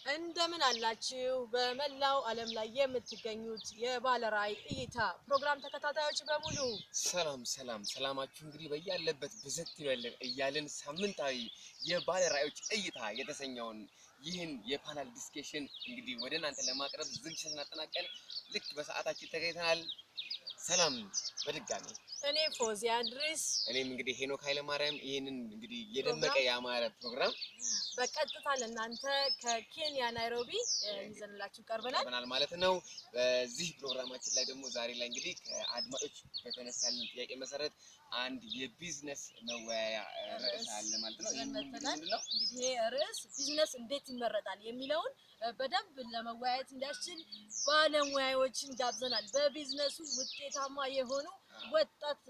እንደምን አላችሁ? በመላው ዓለም ላይ የምትገኙት የባለራዕይ እይታ ፕሮግራም ተከታታዮች በሙሉ። ሰላም ሰላም፣ ሰላማችሁ እንግዲህ በያለበት ብዝት ይበልን እያልን ሳምንታዊ የባለ ራዕዮች እይታ የተሰኘውን ይህን የ panel discussion እንግዲህ ወደ እናንተ ለማቅረብ ዝግጅትን አጠናቀን ልክ በሰዓታችን ተገኝተናል። ሰላም በድጋሚ። እኔ ፎዚያ እንድሪስ፣ እኔም እንግዲህ ሄኖክ ኃይለማርያም ይህንን እንግዲህ የደመቀ ያማረ ፕሮግራም በቀጥታ ለእናንተ ከኬንያ ናይሮቢ ይዘንላችሁ ቀርበናል። ቀርበናል ማለት ነው። በዚህ ፕሮግራማችን ላይ ደግሞ ዛሬ ላይ እንግዲህ ከአድማጮች በተነሳልን ጥያቄ መሰረት አንድ የቢዝነስ መወያያ ርዕስ አለ ማለት ነው። ይዘን ይህም እንግዲህ መጥተናል። ምንድን ነው? እንግዲህ ይሄ ርዕስ ቢዝነስ እንዴት ይመረጣል የሚለውን በደንብ ለመወያየት እንዲያስችል ባለሙያዎችን ጋብዘናል። በቢዝነሱ ውጤታማ የሆኑ ወጣት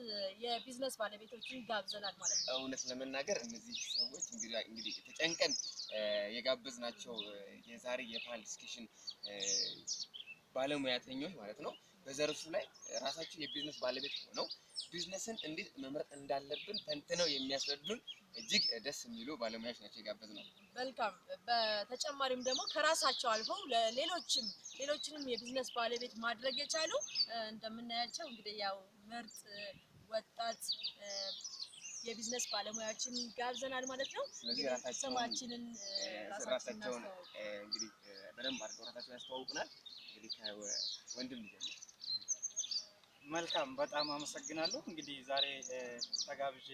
የቢዝነስ ባለቤቶችን ጋብዘናል ማለት ነው። እውነት ለመናገር እነዚህ ሰዎች እንግዲህ ተጨንቀን የጋበዝናቸው የዛሬ የ panel discussion ባለሙያተኞች ማለት ነው፣ በዘርፉ ላይ ራሳቸው የቢዝነስ ባለቤት ሆነው ቢዝነስን እንዴት መምረጥ እንዳለብን ተንትነው የሚያስረዱን እጅግ ደስ የሚሉ ባለሙያዎች ናቸው የጋበዝነው። መልካም። በተጨማሪም ደግሞ ከራሳቸው አልፈው ለሌሎችም ሌሎችንም የቢዝነስ ባለቤት ማድረግ የቻሉ እንደምናያቸው እንግዲህ ያው ምርጥ ወጣት የቢዝነስ ባለሙያዎችን ጋብዘናል ማለት ነው። ስለዚህ እንግዲህ ራሳቸውን ስማችንን ራሳችንን ራሳቸውን እናስተዋውቅ። እንግዲህ በደንብ አድርገው ራሳቸውን ያስተዋውቁናል። እንግዲህ ከወንድም ልጀምር። መልካም፣ በጣም አመሰግናለሁ። እንግዲህ ዛሬ ተጋብዤ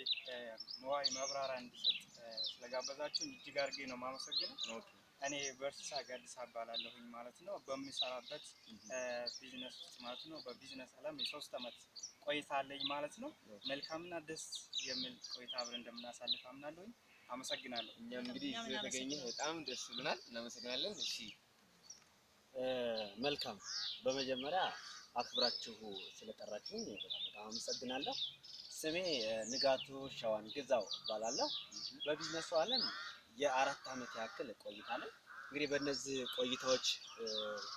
መዋይ ማብራሪያ እንዲሰጥ ስለጋበዛችሁኝ እጅግ አድርጌ ነው የማመሰግነው። እኔ በርሲሳ ጋዲሳ እባላለሁኝ ማለት ነው። በሚሰራበት ቢዝነስ ውስጥ ማለት ነው፣ በቢዝነስ ዓለም የ3 ዓመት ቆይታ አለኝ ማለት ነው። መልካምና ደስ የሚል ቆይታ አብረን እንደምናሳልፍ አምናለሁኝ። አመሰግናለሁ። እኛም እንግዲህ እኛም ስለተገኘህ እናመሰግናለን። በጣም ደስ ብሎናል። እናመሰግናለን። እሺ። መልካም፣ በመጀመሪያ አክብራችሁ ስለጠራችሁኝ በጣም በጣም አመሰግናለሁ። ስሜ ንጋቱ ሸዋን ግዛው እባላለሁ። በቢዝነሱ ዓለም የ4 ዓመት ያክል ቆይታለሁ። እንግዲህ በእነዚህ ቆይታዎች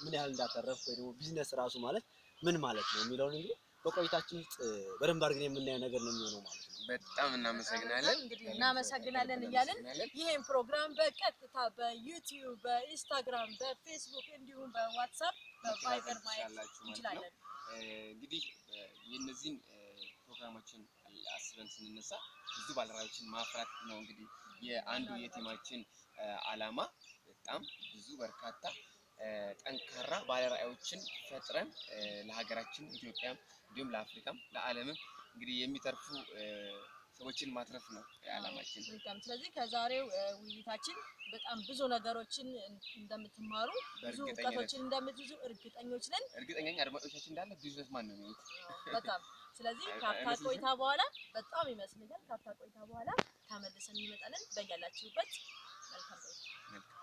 ምን ያህል እንዳተረፍኩ ወይ ደግሞ ቢዝነስ ራሱ ማለት ምን ማለት ነው የሚለውን እንግዲህ በቆይታችን ውስጥ በደንብ አድርገን የምናየው ነገር ነው የሚሆነው ማለት ነው። በጣም እናመሰግናለን። እንግዲህ እናመሰግናለን እያልን እናመሰግናለን። ይህን ፕሮግራም በቀጥታ በዩቲዩብ፣ በኢንስታግራም፣ በፌስቡክ እንዲሁም በዋትሳፕ፣ በቫይበር ማየት ትችላላችሁ ማለት ነው። እንችላለን። እንግዲህ የእነዚህን ፕሮግራሞችን አስበን ስንነሳ ብዙ ባለራዕዮችን ማፍራት ነው እንግዲህ የአንዱ የ team ኣችን ዓላማ። በጣም ብዙ በርካታ ጠንካራ ባለራዕዮችን ፈጥረን ለሀገራችን ኢትዮጵያ እንዲሁም ለአፍሪካም ለዓለምም እንግዲህ የሚተርፉ ሰዎችን ማትረፍ ነው ዓላማችን። መልካም። ስለዚህ ከዛሬው ውይይታችን በጣም ብዙ ነገሮችን እንደምትማሩ፣ ብዙ በእርግጠኝነት። እውቀቶችን እንደምትይዙ እርግጠኞች ነን። እርግጠኛ ነኝ አድማጮቻችን እንዳለ ቢዝነስ ማን ነው የሚሆኑት። በጣም። ስለዚህ ካፍታ አይመስልሽም? ቆይታ በኋላ፣ በጣም ይመስለኛል፣ ካፍታ ቆይታ በኋላ ተመልሰን እንመጣለን። በያላችሁበት መልካም ቆይታ። መልካም።